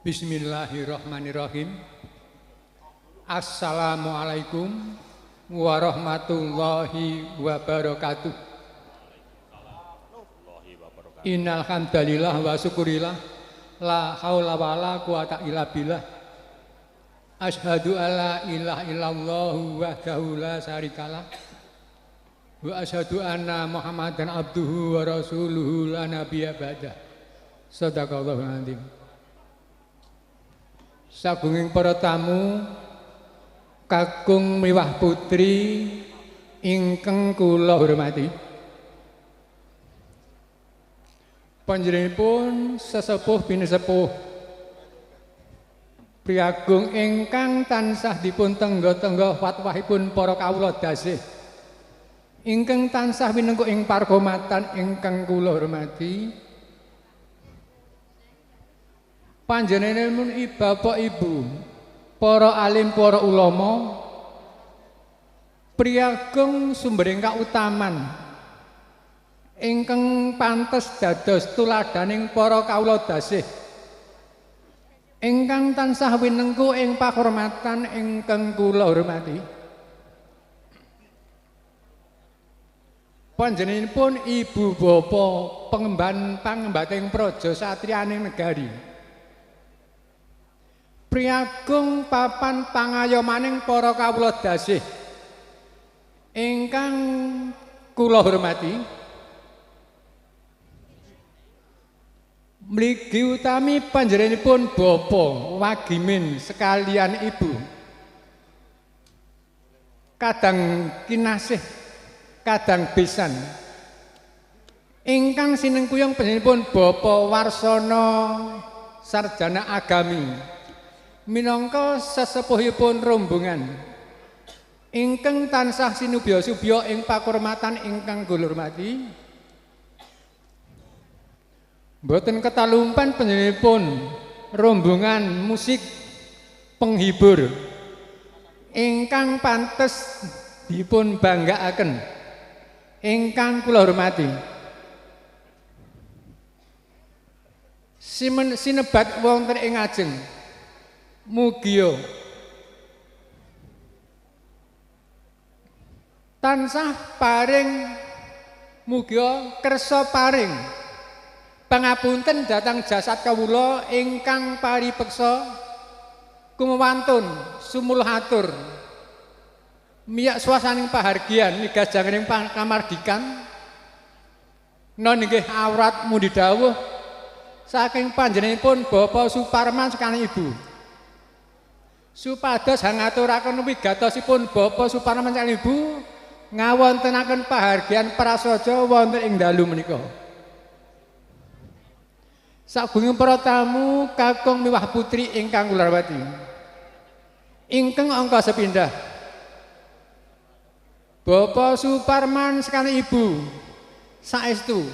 Bismillahirrahmanirrahim. Assalamualaikum warahmatullahi wabarakatuh. Innal hamdalillah wa syukurillah la haula wala quwata illa billah. Asyhadu alla ilaha illallah wahdahu la syarikalah wa asyhadu anna Muhammadan abduhu wa rasuluhu la nabiyya ba'dah. Shadaqallahul azim. Sagunging para tamu kakung miwah putri ingkang kula hormati, panjenenganipun sesepuh pinesepuh priyagung ingkang tansah dipun tengga-tengga fatwahipun para kawula dasih ingkang tansah winengku ing parhormatan ingkang kula hormati, panjenenganipun bapak ibu, para alim, para ulama, priyagung sumbering kautaman ingkang pantes dados tuladaning para kawula dasih ingkang tansah winengku ing pakurmatan ingkang kula hormati, panjenenganipun ibu bapa pengemban pangembating praja satriyaning negari, priyagung papan pangayomaning para kawula dasih ingkang kula hormati, mligi utami panjenenganipun bapa Wagimin sekalian ibu, kadang kinasih kadang besan ingkang sinengkuyung panjenenganipun bapa Warsono sarjana agami minangka sesepuhipun rombongan ingkang tansah sinubya-subya ing pakurmatan ingkang kula hormati, mboten ketalumpan panjenenganipun rombongan musik penghibur ingkang pantes dipun banggaaken ingkang kula hormati, sinebat wonten ing ngajeng mugia tansah paring mugia kersa paring pangapunten dhateng jasad kawula ingkang paripeksa kumewantun sumuluh atur miyak swasaning pahargyan migas jangening kamardikan non inggih awrat mundi dawuh saking panjenenganipun Bapak Suparman sekalian ibu supados hangaturaken wigatosipun Bapak Suparman sekalian ibu ngawontenaken pahargyan prasaja wonten ing dalu menika. Sagunging para tamu kakung miwah putri ingkang kula hormati, ingkang angka sepindah Bapak Suparman sekalian ibu saestu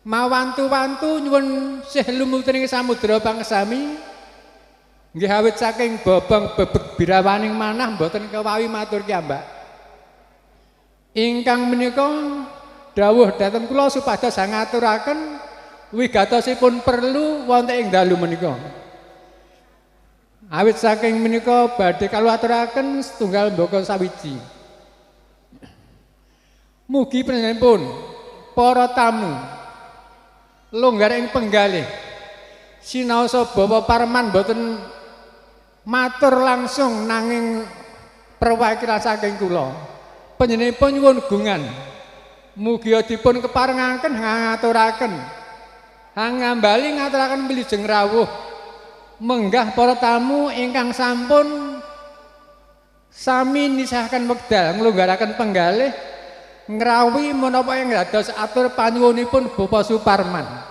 mawantu-wantu nyuwun sih lumutring samudra pangesami nggih awit saking bobong bebek birawaning manah mboten kewawi matur kiyambak ingkang menika dawuh dhateng kula supados ngaturaken wigatosipun perlu wonten ing dalu menika. Awit saking menika badhe kula aturaken setunggal mbaka sawiji. Mugi panjenenganipun para tamu longgar ing penggalih sinaosa Bapak Parman mboten matur langsung nanging perwakilan saking kula. Panjenenganipun nyuwun gungan mugi dipun keparengaken ngaturaken hangambali ngaturaken wilujeng rawuh menggah para tamu ingkang sampun sami nisahaken wekdal nglonggaraken penggalih ngrawi menapa ing dados atur panyuwunipun Bapak Suparman.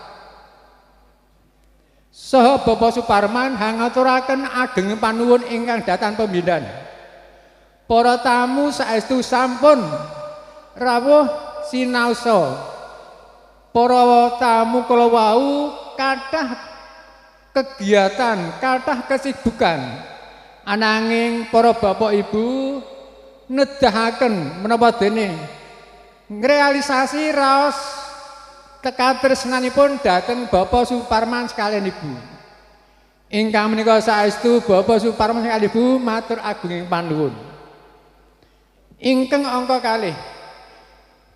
Saha Bapak Suparman hangaturaken ageng panuwun ingkang dhateng pembindan. Para tamu saestu sampun rawuh sinaosa. Para tamu kala wau kathah kegiatan, kathah kesibukan. Ananging para bapak ibu nedahaken menapa dene ngrealisasi raos kekatresnanipun dhateng Bapak Suparman sekalian ibu. Ingkang menika saestu Bapak Suparman kalih Ibu matur agunging panuwun. Ingkang angka kalih,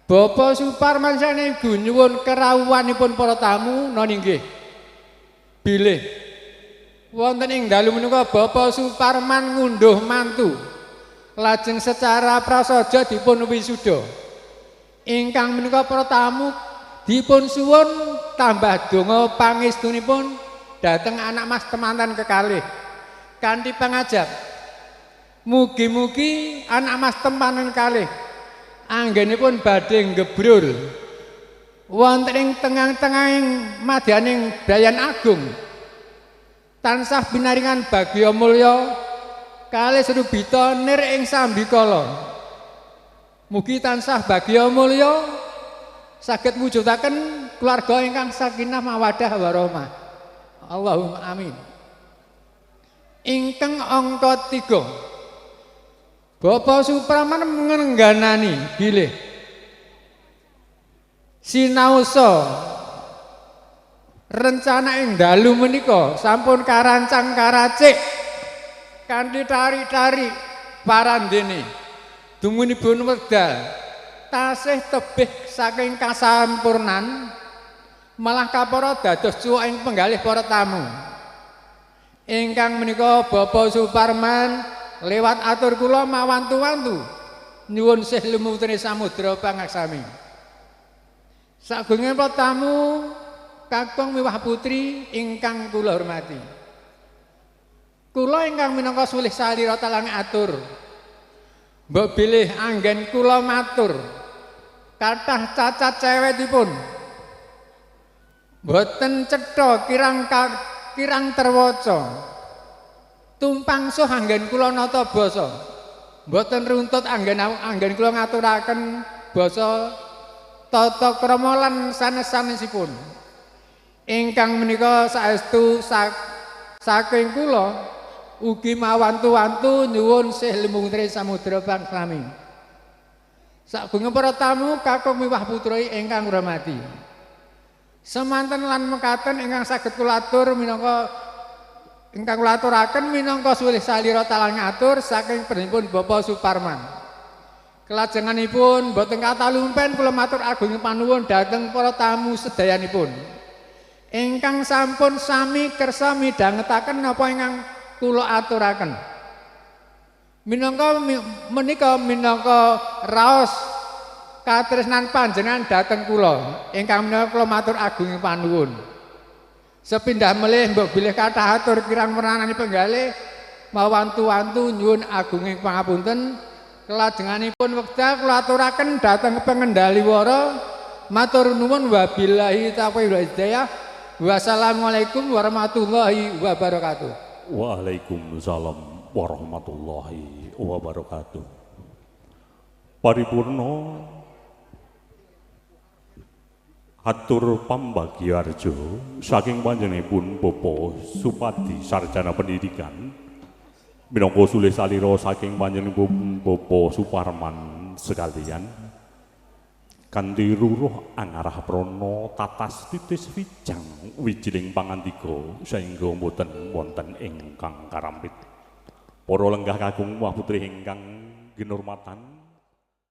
Bapak Suparman sane Ibu nyuwun kerawuhanipun para tamu noni nggih. Bilih wonten ing dalu menika Bapak Suparman ngunduh mantu lajeng secara prasaja dipun wisuda. Ingkang menika para tamu dipun suwun tambah donga pangestunipun dhateng anak mas temanten kekalih kanthi pangajap mugi-mugi anak mas temanten kalih anggenipun badhe nggebrul wonten ing tengah-tengahing madyaning Brayan Agung tansah pinaringan bagya mulya kalih srubita nir ing sambikala. Mugi tansah bagya mulya saged mujudaken keluarga ingkang sakinah mawaddah warahmah. Allahumma amin. Ingkang angka 3, Bapak Supraman ngengganani bilih sinaosa rencana ing dalu menika sampun karancang karacik kanthi tari-tari parandene dumunipun wekdal tasih tebih saking kasampurnan malah kapara dados cuwak ing penggalih para tamu. Ingkang menika Bapak Suparman lewat atur kula mawantu-wantu nyuwun sih lumutune samudra pangaksami. Sagunge para tamu kakung miwah putri ingkang kula hormati. Kula ingkang minangka sulih salira talang atur. Mbok bilih anggen kula matur kathah cacat cewetipun. Mboten cetha kirang kirang terwaca. Tumpang suh anggen kula nata basa. Mboten runtut anggen anggen kula ngaturaken basa tata krama lan sanes-sanesipun. Ingkang menika saestu saking kula ugi mawantu-wantu nyuwun sih lumutring samudra pangsami. Sagung para tamu kakung miwah putra ingkang hormati. Semanten lan mekaten ingkang saged kula atur minangka ingkang kula aturaken minangka sulih salira talang atur saking pun Bapak Suparman. Kelajenganipun boten katalumpen kula matur agung panuwun dhateng para tamu sedayanipun. Ingkang sampun sami kersa midhangetaken napa ingkang kula aturaken. Minangka menika minangka raos katresnan panjenengan dhateng kula ingkang menika kula matur agung panuwun. Sepindah melih mbok bilih kathah atur kirang meranani penggalih mawantu-wantu nyuwun agunging pangapunten. Kelajenganipun wekdal kula aturaken dhateng pengendali wara matur nuwun wabillahi taufiq wal hidayah. Wassalamualaikum warahmatullahi wabarakatuh. Waalaikumsalam warahmatullahi wabarakatuh. Paripurna hatur pambagiyarjo saking panjenenganipun Bapak Supadi Sarjana Pendidikan minangka sulih salira saking panjenenganipun Bapak Suparman sekalian kanthi ruruh angarah prana tatas titis wijang wijiling pangandika saengga mboten wonten ingkang karampit. Para lenggah kakung wah putri ingkang ginurmatan